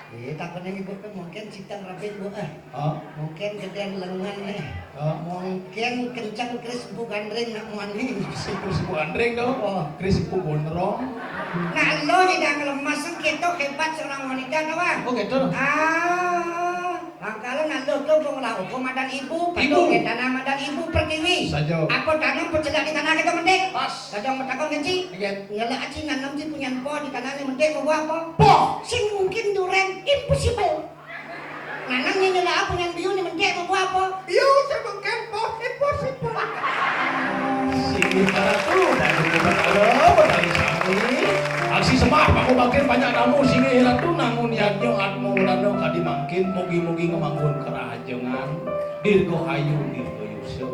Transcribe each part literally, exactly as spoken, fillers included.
Eh, takon yang ibu ke mungkin citang rapi, Bu, eh. Hah? Mungkin gedeng lengan, eh. Hah? Mungkin kencang keris bu gandring nak muani. Keris bu gandring tu. Oh. Keris bu gondrong. Nah, lo tidak ngelemas, kan kita hebat seorang wanita, kawan. Oh, gitu. Ah, bangkala nak lo tu bong lah, hukum madan ibu, ibu. Patut ke tanah madan ibu pertiwi. Saja. Apa tanam pecedak di tanah kita mendek? Pas. Kadang bertakon kan, Ci? Iya. Nyelak, Ci, nanam, Ci, punya empo di tanah ni mendek mau buat apa? Poh. Sing mungkin duren, impossible. Nanang nyelak apa yang biu ni mendek mau buat apa? Biu sebengkeng poh, impossible. Sini para tu, dah cukup ada, bertanya sami. Aksi semah, aku makin banyak tamu, sini ratu, nangun yadnya, atmo ulana, kadi mangkin, mugi-mugi ngemanggun kerajangan. Dirgahayu, dirgayusa.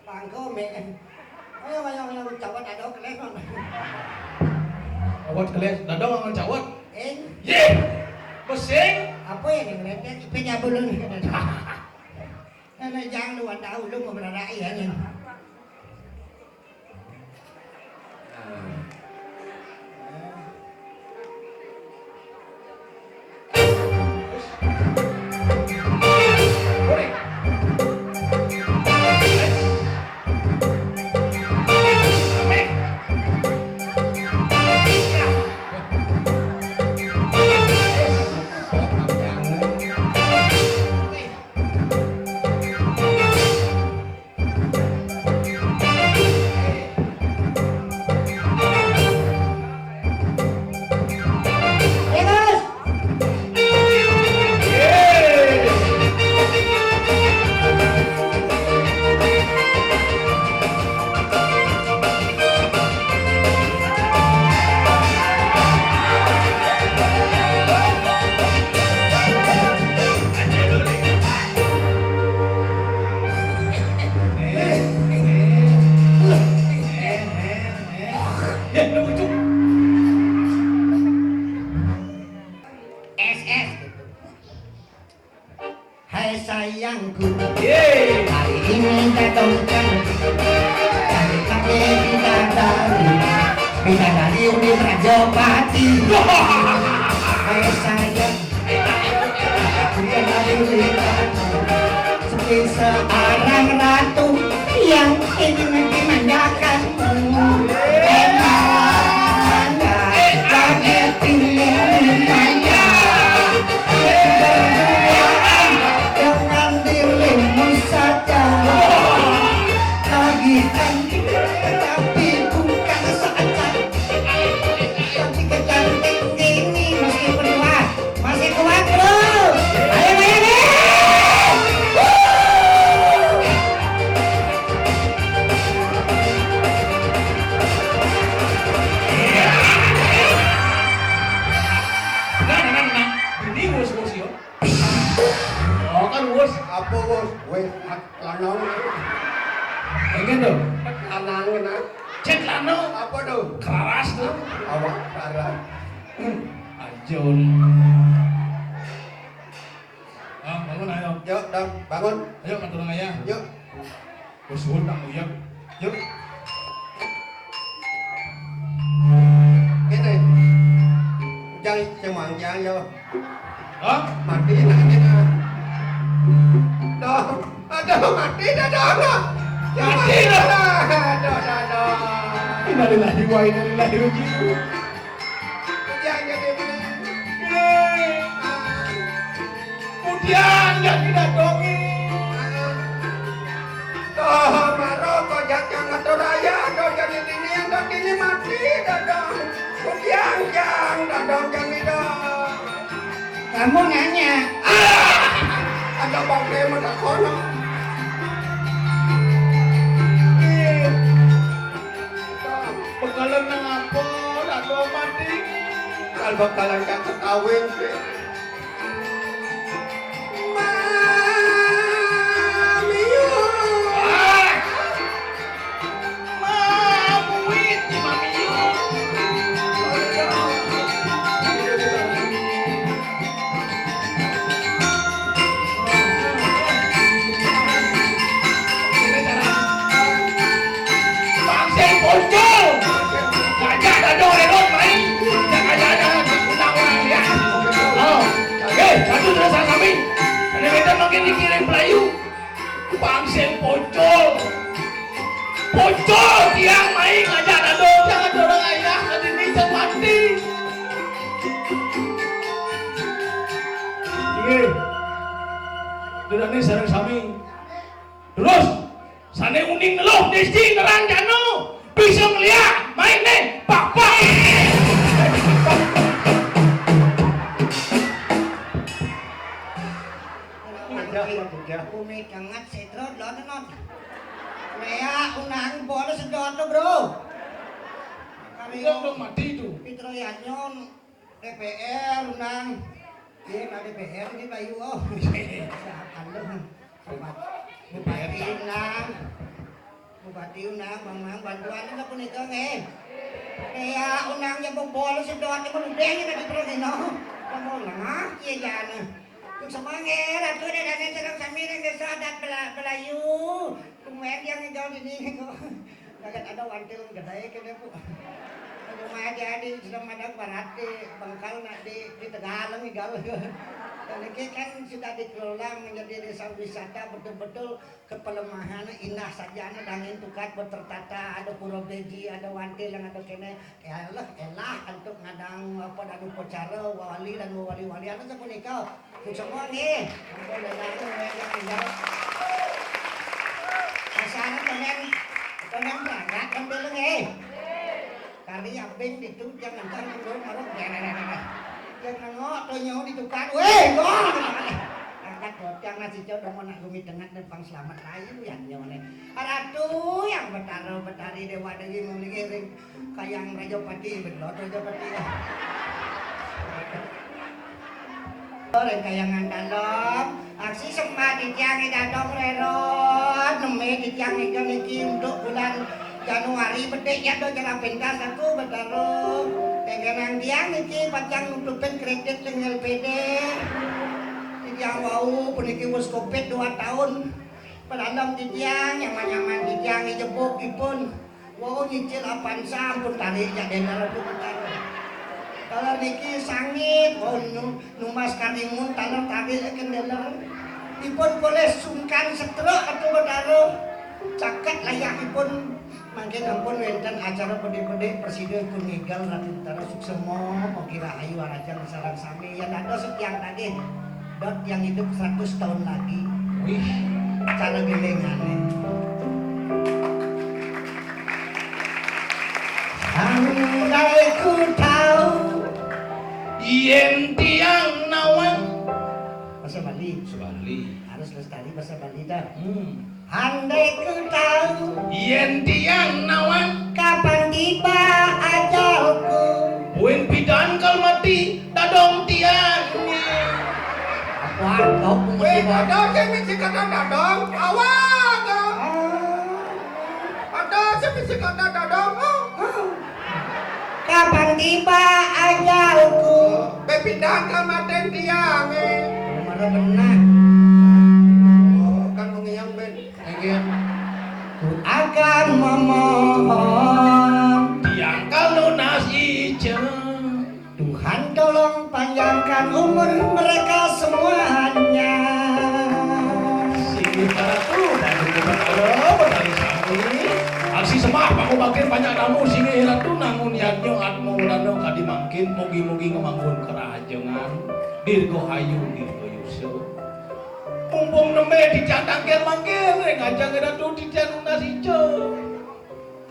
Pangko, Mek. Ayo, ayo, ayo, cawat ada kelek, Bang. Cawat kelek, dadong angan cawat. Eng. Yeh! Besing! Apa yang ngeletek? Ipin ya belum. Karena jangan lu tahu, lu mau berada ya, nih. Eh, sayangku, hari ini datangkan dari kakek bidadari, bidadari Uni Prajapati. Eh, sayang, bukan dari Uni Prajapati, seperti seorang ratu yang ingin dimanjakanmu. Eh, malah, kakek ingin dimanja. Berduaan dengan dirimu saja. Lagi cantik, tapi bukan saat cantik. Cantik kecantik ini masih kuat, masih kuat, bro. Ayo, ayo, ayo. Nah, nah, nah, nah. Ini bos-bos yo. Oh, kan, Wus. Apa, Wus? Wis, lanang. Enggak dong. Lanang, nah. Cek lanang. Apa tuh? Keras tuh. Awak keras. Ajun. Ah, bangun, ayo. Yuk, Dong, bangun. Ayo, matur ayah. Yuk. Wis suwun, Kang Uyang. Yuk. Ini. Jangan cemang, jangan, yo. Hah? Mati, nah, ini, nah. Dong. Aduh, mati dah, Dong. Mati dah. Aduh, aduh, aduh. Innalillahi wa inna ilaihi raji'un. Kudiang jadi, Bli. Bli. Ah. Kudiang jadi dadonge. Ah. Toh, maro kok jajang ngatur raya, toh jadi dini yang dok ini mati, dadong. Kudiang jang, dadong jang itu. Kamu nanya. Ah. Ada bangke mana kono. Bekalan nang apa? Dadong mati. Kal bekalan kang kawin, Bli. Mamiu. Ah! Mamuit, Mamiu. Bang sing pocol. Ngajak dadong redot mai. Ngajak, ngajak, ngajak, undang orang lihat. Oh. Eh, satu terus sami. Ada beda makin dikirim Pelayu. Bang sing pocol. Pocol tiang mai ngajak dadong. Jangan dorong ayah, nanti ini mati. Inggih. Dedane sareng sami. Terus, sane uning neluh desi nerang jano. Bisa ngeliat, main nih, pak, pak. Bumi denget sedro lo tenon. Lea unang bodo sedot to, Bro. Kari Iya, belum mati itu. Pitro Yanyon. D P R, Nang. Iya, Pak D P R ini, Pak Yu. Oh, siapa lu? Bupati, Bupati Unang. Bupati Unang, Bang Mang, bantuan itu punika nggih. Ya, Unang ya bobol sedot itu udah ya tadi terus dino. Kamu lengah, iya jane. Semua nggih, ratu ada dana sedang sami nang desa adat Bela-, Belayu. Tumben yang ngejauh dini kok. Kagak ada wantil gedai kene, Bu. Rumah aja di Sumedang Barat, di Bengkal, nak di, di Tegalang, di Galuh. Dan ini kan sudah dikelola menjadi desa wisata, betul-betul kepelemahan indah saja, ada dangin tukat bertertata, ada pura beji, ada wantil yang ada kene. Ya Allah, elah untuk ngadang apa dan upacara wali dan wali-wali anu sapunika. Semua nggih. Ampun, dah, dah, dah, dah, dah. Asal toneng, toneng berangkat kan dulu nggih. Kari abing ditu jangan kan dulu maruk. Yang nengok tonyo ditukar. Weh, gol. Angkat bocang nasi cok dong nak gumi tengah dan pang selamat rayu yang nyone. Ratu yang betara betari dewa dewi mengiring. Kayang Rajapati, belot Rajapati. Orang kayangan dalam, aksi sembah titiang ida dong rerot, neme titiang ida niki untuk bulan Januari bedik ya do jalan pentas aku betaro. Tegenang tiang niki pacang nutupin kredit dengan L P D. Titiang wau Puniki wus covid dua tahun. Padandang titiang, nyaman-nyaman titiang ijebuk ipun. Wau nyicil Avanza ampun tarik jak dealer tu bentar. Kalau niki sangit, wau nu-, numbas karimun taler tarik akan dealer. Ipun polih sungkan setruk atu betara. Caket layah ipun. Mangkin ampun wénten acara bedik-bedik, prasida ipun ngigel Ratu Betara suksma, mugi rahayu arajang sareng sami. Yén dados tiang tagih, dot tiang hidup seratus tahun lagi. Wih, cara gelingané. Andai ku tahu. Yén tiang nawang. Bahasa Bali. Bahasa Bali. Harus lestari bahasa Bali dah. Hmm. Andai ku tahu. Yén tiang nawang. Kapan tiba ajalku. Buin pidan kal mati, dadong tiang. Apa kau. Wéh, ada sing misi kata dadong, awak. Ah. Ada sing misi kata dadong. Kapan tiba ajalku. Bé pidan kal maten tiang, eh. Marah benar. Oh, kan mengiang, Ben. Agen. Ku akan memohon. Tiang kal nunas ica. Tuhan tolong panjangkan umur mereka semuanya. Singgih Ratu, dan Ratu, Ratu, Ratu, sami. Aksi semah, pangubaktin banyak tamu, singgih Ratu, nangun yadnya, atma ulana, kadi mangkin, mugi-mugi ngemanggun kerahajengan, dirgahayu, dirgayusa. Mumpung nembé titiang tangkil mangkin, ring ajeng Ratu titiang nunas ica.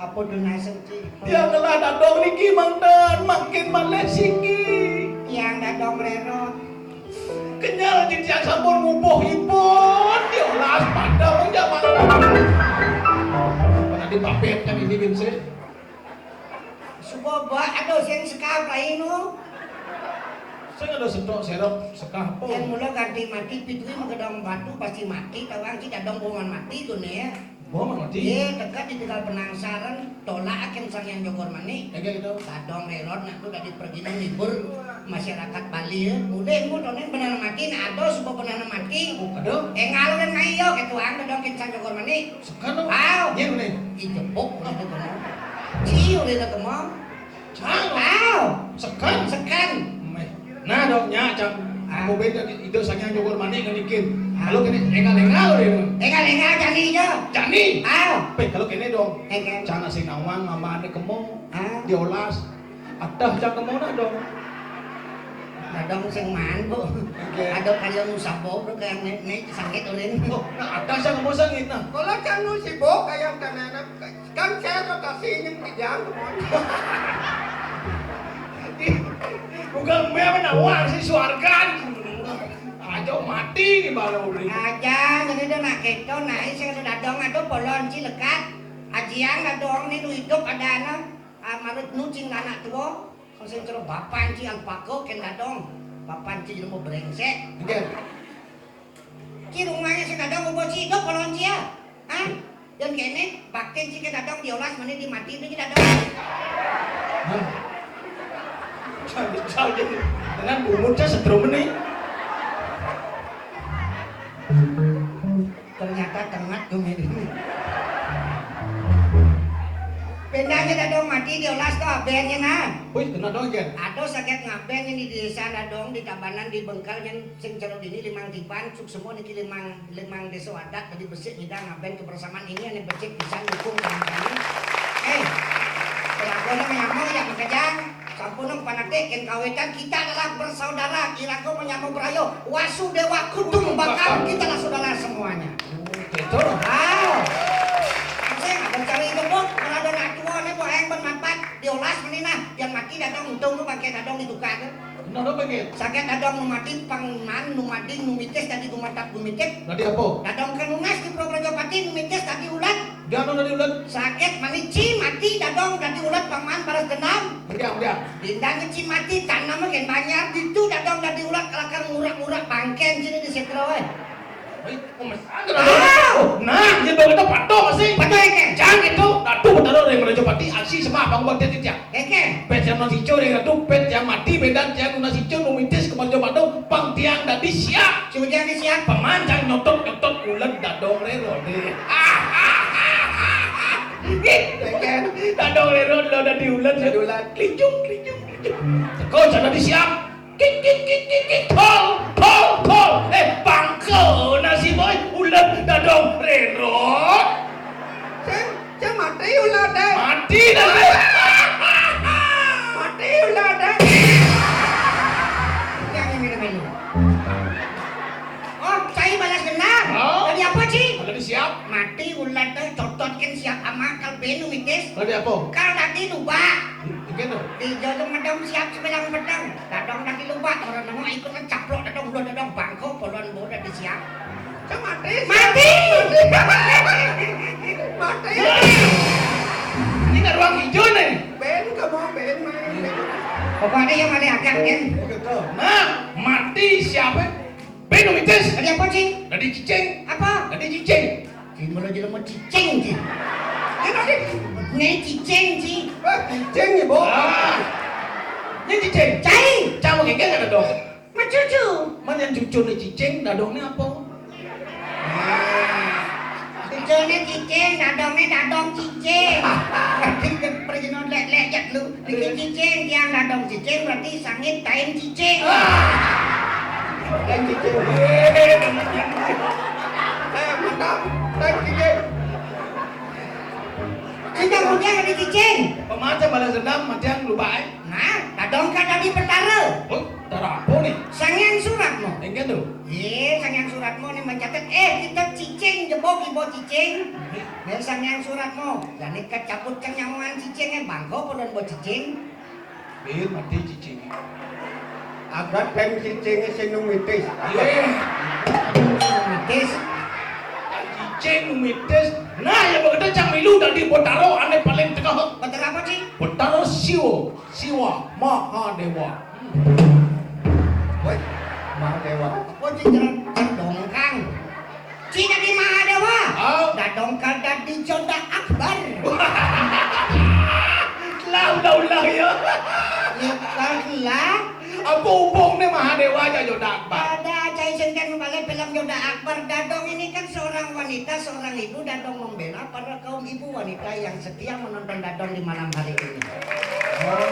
Apa tunasen, Ci? Tiang ngelah dadong niki manten, mangkin malih siki. Tiang dadong rerot. Kenyel titiang sampun ngubuh ipun, diolas padem jaman. Pernah dipapit kan ini, Bin, sih? Suba ba ada sing sekap lain, no. Sing ada setok serok sekah apa? Yang mula ganti mati, pitui magedang batu pasti mati, tawang ci dadong bongan mati tu, né. Bongan mati? Iya, teka ditinggal penangsaran, tolak akan Sang Hyang Jogor Manik. Kayak gitu. Dadong rerot nak tu dadi pergi menghibur masyarakat Bali, ya. Mulih mu tonen benar mati, nak ada suba benar mati. Oh, ada? Engal kan mai yo, ketuaan dadong kin Sang Jogor Manik. Sekan tu? Au. Iya, boleh. Ih, jepuk, udah tu kena. Ciu dia tak kemau. Cang. Au. Sekan. Sekan. Meh. Nah, dong, nya, cang. Ah. Mau beda, ida Sang Hyang Jogor Manik ngendikin. Ah. Kalau kene engal-engal dia. Engal-engal jani aja. Jani. Au. Peh, kalau kene dong. Engal. Cang nasi nawang mama ada kemo. Ah. Diolas. Adah cang kemo nah dong. Dadong sing maan, Bu. Oke. Ada kaya nu sabok tu kaya nek, nek sakit ulin. Oh, nah, ada cang kemo sangit nah. Kalau cang nu sibuk kaya tanah. Kan saya rotasi nyeng kijang kemon. Bukan meh nawar si suargan. Aja mati di bala uling. Aja, jadi dia nak keto, nak isi ada dadong, ada polon ci lekat. Ajiang dadong ni nu hidup ada anak. Ah, marut nu cing anak tua. Sing cara bapan ci alpaka ken dadong. Bapan ci ilmu brengsek. Nggih. Ci rumahnya si dadong ubo ci hidup polon ci ya. Hah? Dan kene, baktin ci ke dadong diolas mani di mati tu ci dadong. Hah? Jadi, jadi, dengan umur saya setrum ni. Ternyata tengat tu ini. Pindahnya dadong mati diolas tu abennya nah. Wih, kena dong, Jen. Ada sakit ngaben yang di desa dadong, di Tabanan, di Bengkal, yang sing cerut ini limang tiban, suksema niki limang limang desa adat, jadi besik nyidang ngaben kebersamaan ini, ane becik pisan dukung bareng kami. Eh, pelakone menyamuk yang makejang, sampun panatik, ken kawitan kita adalah bersaudara, iraga menyamuk berayo, wasu dewa kutung bakal, kita lah saudara semuanya. Gitu. Wow. Sing, abang cari itu, Bu, kalau ada nak tua nih, Bu, yang bermanfaat, diolas meni nah, yang mati dadong untung lu pakai dadong ditukar. Kenapa, Gil? Saget dadong nu mati pang maan, nu mading, nu mitis dadi gumatap gumitip. Dadi apa? Dadong kan nunas di Pura Prajapati, nu mitis dadi ulat. Dia anu dadi ulat? Saget mani ci mati dadong dadi ulat pang maan balas dendam. Diam, diam. Dindang ci mati tanam gen banjar, ditu dadong dadi ulat kalakar ngurak-ngurak bangken sini di setra, weh. Hei, pemesan tu dah. Au! Nah, dia baru tu patuh masih. Patuh, Eke? Jangan itu. Datu Betara dari Merajapati, aksi semah bang bakti titiang. Eke? Pet yang masih curi, Ratu, pet yang mati, bedan yang nunas ijo, numitis ke Merajapati, pang tiang dan Disiap. Sing disiap. Pemancang nyotot-nyotot ulet dadong rerode. Dadong rerode lo dadi ulet. Dadi ulet. Klicung, klicung, klicung. Teko cara disiap. Kik, kik, kik, kik, kik. Tol, tol, tol. Eh, bangko nasi boy. Ulet dadong rerode. Sing, sing mati ulet deh. Mati dah. Mati ulet deh. Yang ini minum. Oh, cai balas dendam. Oh. Dadi apa, Ci? Dadi siap. Mati ulet deh, cototkin siap ama kal benu mitis. Dadi apa? Kal dadi lubak. Iki tuh. Di jodoh medang siap sebilang pedang. Dadong dadi lubak, orang nemu ikut caplok dadong, udah dadong bangko, polon boda dadi siap. Mati. Mati. Mati. Ini kan ruang hijau nih. Ben, kamu ben, main. Pokoknya yang ada agak, kan? Nah, mati siapa? Ben mitis. Dadi apa, Ci? Dadi cicing. Apa? Dadi cicing. Ci, malah jelema cicing, Ci. Ini tadi. Ini cicing, Ci. Eh, cicing ya, Bo? Ah. Ini cicing. Cai. Cai mau gege nggak dong? Macucu. Mana yang cucu nih cicing, dadongnya apa? Cucunya cicing, dadongnya dadong cicing. Berarti pergi nolek-lek lu. Bikin cicing, tiang dadong cicing, berarti sangit tain cicing. Tain cicing. Eh, mantap. Tain cicing. Kita punya ada cicing. Pemancang balas dendam, matiang lupa, eh. Nah, dadong kan tadi betara. Oh, betara apa nih? Sangiang Suratmo. Enggak tuh. Iya, Sangiang Suratmo nih mencatat, eh, kita cicing, jebok ibu cicing. Nih, Sangiang Suratmo. Jadi kecabut kenyamuan cicingnya, bangko polon bo cicing. Bil, mati cicing. Agat pen cicing sing mitis. Iya. Mitis. Cicing mitis. Nah, yang begitu cang milu dadi betara ane paling tegah. Betara apa, Ci? Betara Siwa. Siwa Mahadewa. Woi, Mahadewa. Apa, Ci, jangan, jangan dongkang. Ci dadi Mahadewa. Oh. Dadong kal dadi Joda Akbar. Lah, ulah-ulah ya. Ya, lah. Apa hubungnya Mahadewa aja Joda Akbar? Ada, cai senten balik film Joda Akbar. Dadong ini kan seorang wanita, seorang ibu. Dadong membela para kaum ibu wanita yang setia menonton Dadong di malam hari ini. Oh.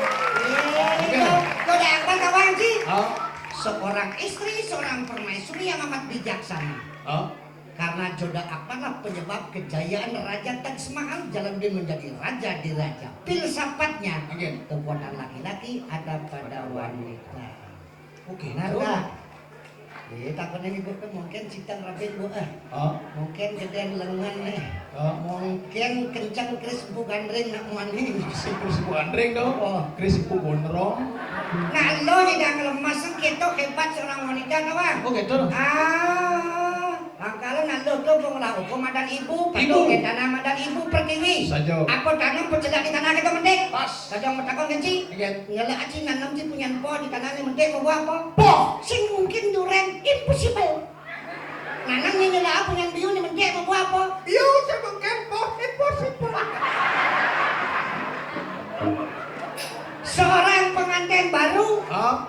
Iya, Joda Akbar kawan, Ci. Oh. Seorang istri, seorang permaisuri yang amat bijaksana. Oh. Karena Joda Akbar lah penyebab kejayaan Raja Taj Mahal, Jalaluddin menjadi raja di raja. Filsafatnya, kekuatan laki-laki ada pada wanita. Oke, benar tak? Iya, takutnya nih, Bu, mungkin citang rabin, Bu, eh. Oh. Mungkin gedean lengan nih. Oh. Mungkin kencang Kris Bu Gandring nak mani. Si Kris Bu Gandring dong. Oh. Kris Bu Gondrong. Nah, lo nih dah ngelemas, gitu hebat seorang wanita, kawan. Oh, gitu. Ah. Bangkala nak lo tuh mau ngelahukum madan ibu, ibu. Tanah madan ibu pertiwi. Saja. Apa tanam pecelak di tanah kita mendek? Pas. Saja mau takon kan, Ci? Iya. Ngela aci nanam, Ci, punya empo di tanahnya mendek mau buat apa? Poh. Sing mungkin duren impossible. Nanam ni ngela punya biu ni mendek mau buat apa? Biu sing mungkin poh impossible. Seorang pengantin baru. Hah?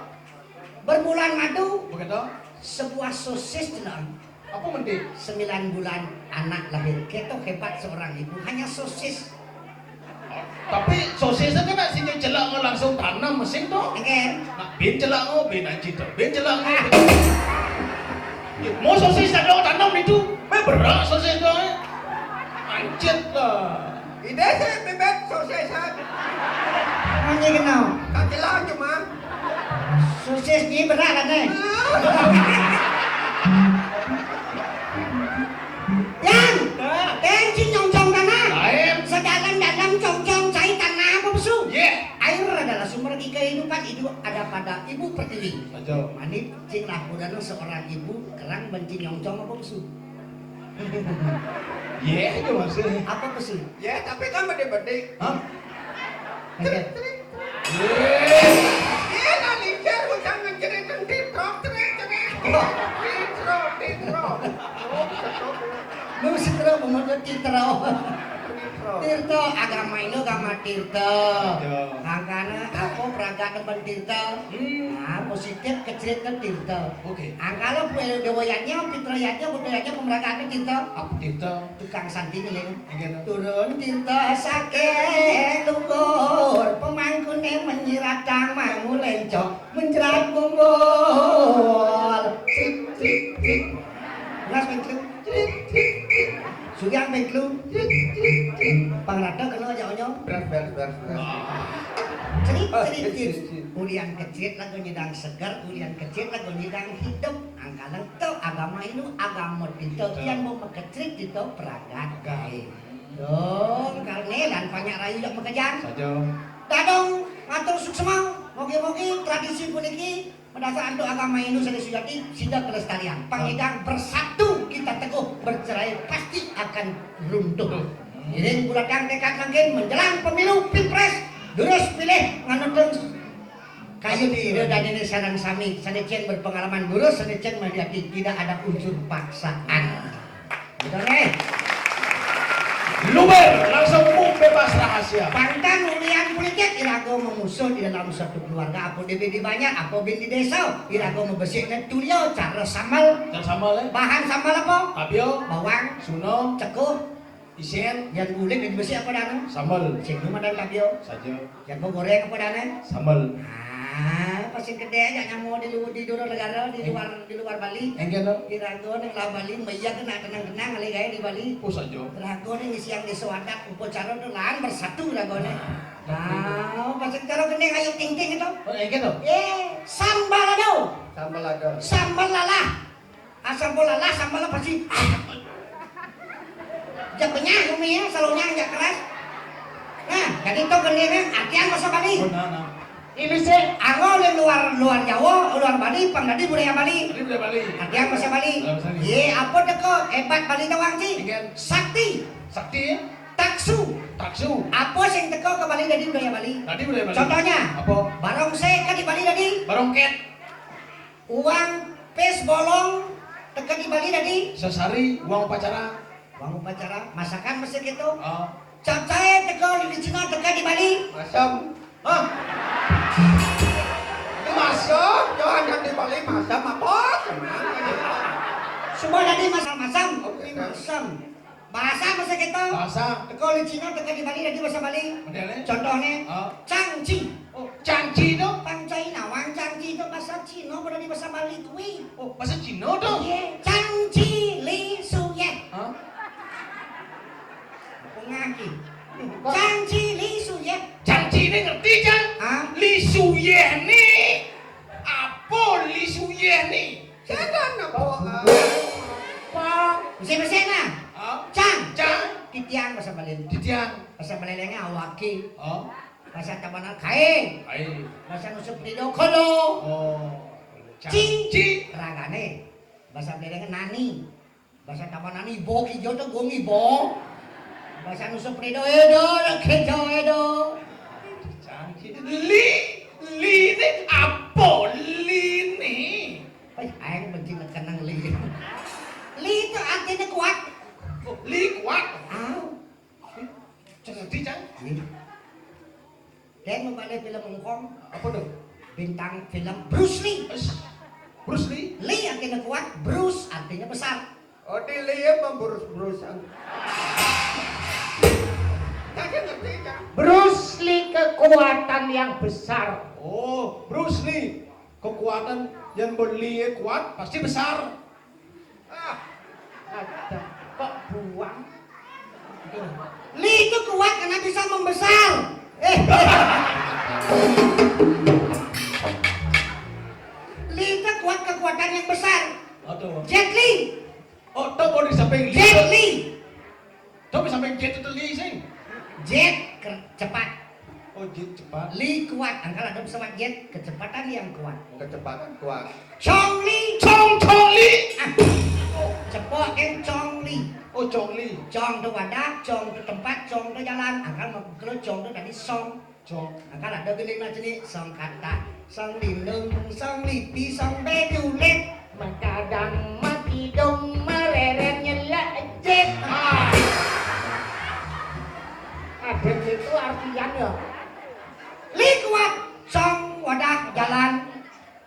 Berbulan madu. Begitu. Sebuah sosis, Ci. Apa mending? Sembilan bulan anak lahir. Keto hebat seorang ibu, hanya sosis. Tapi sosisnya kan nak sini celak mau langsung tanam mesin tuh. Oke. Nak bin celak mau, bin aja tuh. Bin celak mau. Ya, mau sosis tak ada tanam itu. Meh berat sosis tuh, eh. Anjir lah. Ide sih bebek sosis, eh. Hanya kenal. Tak celak cuma. Sosis ni berat kan, eh? Yang, yang cing nyongcong tanah. Lain. Sedalam-dalam congcong cai tanah apa pesu? Iya. Air adalah sumber kehidupan, hidup ada pada ibu pertiwi. Betul. Manit cing lah bulan seorang ibu kerang bencing nyongcong apa pesu? Iya aja maksudnya. Apa pesu? Ya, tapi kan bedik-bedik. Hah? Oke. Iya, lah lincah, bukan menjerit, titro, titro, titro, titro. Oh, betul. Lu sitro, pemuda titro. Tirta, agama Hindu agama tirta. Iya. Angkana apa, pragat ben tirta? Hmm. Nah, positif kecrit tirta. Oke. Angkala dewa yadnya, pitra yadnya, buddha yadnya, pemragat tirta. Apa tirta? Tukang santi nih. Iya, no. Turun tirta saking luhur, pemangkune menyiratang mangu lencok, menjerat kumpul. Cik, cik, cik. Mas pengklu. Cik, cik, cik. Sugih pengklu. Cik, cik, cik. Pangrata kena aja onyo. Beres, beres, beres, beres. Cerit, Oh, cerit, cik, cerit. Cik, cik. Ulian kecit lagu nyidang seger, ulian kecit lagu nyidang hidup. Angkala ento agama Hindu, agama tirta, tirta. Yang mau mekecrit tirta pragat gae. Dong, karne lan panjak rayu jak makejang. Saja. Dadong, matur suksma, mogi-mogi tradisi puniki madasar antuk agama Hindu sane sujati, sida kelestarian. Pangidang bersatu kita teguh, bercerai pasti akan runtuh. Betul. Iring bulatang tekad mangkin menjelang pemilu pilpres, durus pilih nganutun kayun ida danene sareng sami, sane cen berpengalaman, durus sane cen mediati, tidak ada unsur paksaan. Betul, eh? Luber, langsung umum, bebas rahasia. Pantang ulian politik, iraga memusuh di dalam satu keluarga, apa di bini banyak, apa bin di desa, iraga mebesik ne tulio cara sambal. Cara sambal, eh? Bahan sambal apa? Tabia. Bawang. Suna. Cekuh. Isen. Yang kulit yang besik apa dana? Sambal. Sing nu madan tabia. Saja. Jago goreng apa dana? Sambal. Ah, pasti gede aja nyamo di lu-, di luar negara, di luar, di luar Bali. Enggak, no. Irago ning lah Bali, mbak iya kena kenang-kenang kali gaya di Bali. Oh, saja. Irago ning isi yang desa adat, upacara tu lan bersatu irago ning. Nah, pasti cara gending ayu ting ting itu. Oh, enggak, no. Eh, sambal ado. Sambal ado. Sambal lalah. Asam bola lah, sambal pasti. Jak benyah umi ya, salonyang jak keras. Nah, jadi to gendingan artian bahasa Bali. Oh, nah, nah. Ini sih, anggo di luar, luar Jawa, luar Bali, pang dadi budaya Bali. Ini budaya Bali. Artian bahasa Bali. Bahasa Bali. Ye, apa teko hebat Bali doang sih? Iya. Sakti. Sakti ya? Taksu. Taksu. Apa sing teko ke Bali dadi budaya Bali? Dadi budaya Bali. Contohnya, apa? Barongsai kan di Bali dadi? Barongket. Uang pis bolong teka di Bali dadi? Sesari, uang upacara. Uang upacara, masakan mesti gitu. Oh. Capcay teka di Cina teka di Bali? Masam. Hah? Ini masam, jangan di Bali masam apa? Senang aja. Semua tadi masam-masam. Oke. Ini masam. Bahasa mesti gitu. Bahasa. Teka di Cina teka di Bali dadi bahasa Bali. Modele? Contohnya, oh. Cangci. Oh, cangci tu? Tang China, wang cangci tu bahasa Cina, pada di bahasa Bali kui. Oh, bahasa Cina tu? Iya, cangci li su ye. Hah? Apa ngaki? Cangci li su ye. Cangci ni ngerti, Cang? Hah? Li su ye ni. Apa li su ye ni? Jangan apa, ah. Apa? Bisa-bisa nah. Hah? Cang. Cang. Titiang bahasa Bali. Titiang. Bahasa Bali lainnya awaki. Oh. Bahasa Tabanan kae. Kae. Bahasa Nusa Penida kolo. Oh. Ci. Ci. Ragane. Bahasa Bali nani. Bahasa Tabanan ibo kijo to gong ibo. Bahasa Nusa Penida edo, kijo edo. Cangci. Li, li ni apa li ni? Ai, aing benci nekenang li. Li itu artinya kuat. Oh, li kuat. Au. Cang ngerti, Cang? Iya. Dan membalik film Hong Kong. Apa tuh? Bintang film Bruce Lee. Bruce Lee? Lee artinya kuat, Bruce artinya besar. Oh, di Lee ya memburus-burusan. Cang ngerti, Cang? Bruce Lee kekuatan yang besar. Oh, Bruce Lee. Kekuatan yang beli kuat, pasti besar. Ah, ada. Kok buang? Li itu kuat karena bisa membesar. Eh. Li itu kuat kekuatan yang besar. Aduh. Jet Li. Oh, to mau di samping Li. Jet Li. To di samping jet itu Li sing. Jet ker-, cepat. Oh, jet cepat. Li kuat. Angkal ada pesawat jet, kecepatan yang kuat. Kecepatan kuat. Chong Li. Chong, Chong Li. Ah. Cepok kan Chong Li. Oh, Chong Li. Chong tu wadah, Chong tu tempat, Chong tu jalan. Angkal mau kalau Chong tu tadi song. Cong. Angkal ada gini macam ni, song kata, song lindung, song lipi, song bedulit. Makadang mati dong, mareret nyelak jet. Ah. Artiannya, likuat sang wadah jalan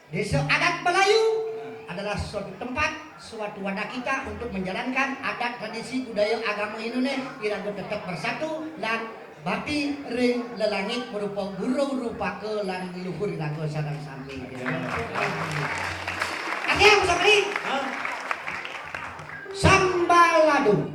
Desa Adat Melayu adalah suatu tempat, suatu wadah kita untuk menjalankan adat, tradisi, budaya, agama Indonesia, iraga tetap bersatu lan bakti ring lelangit berupa guru rupaka lan leluhur iraga sareng sami. Oke, Pak Sambal ladu.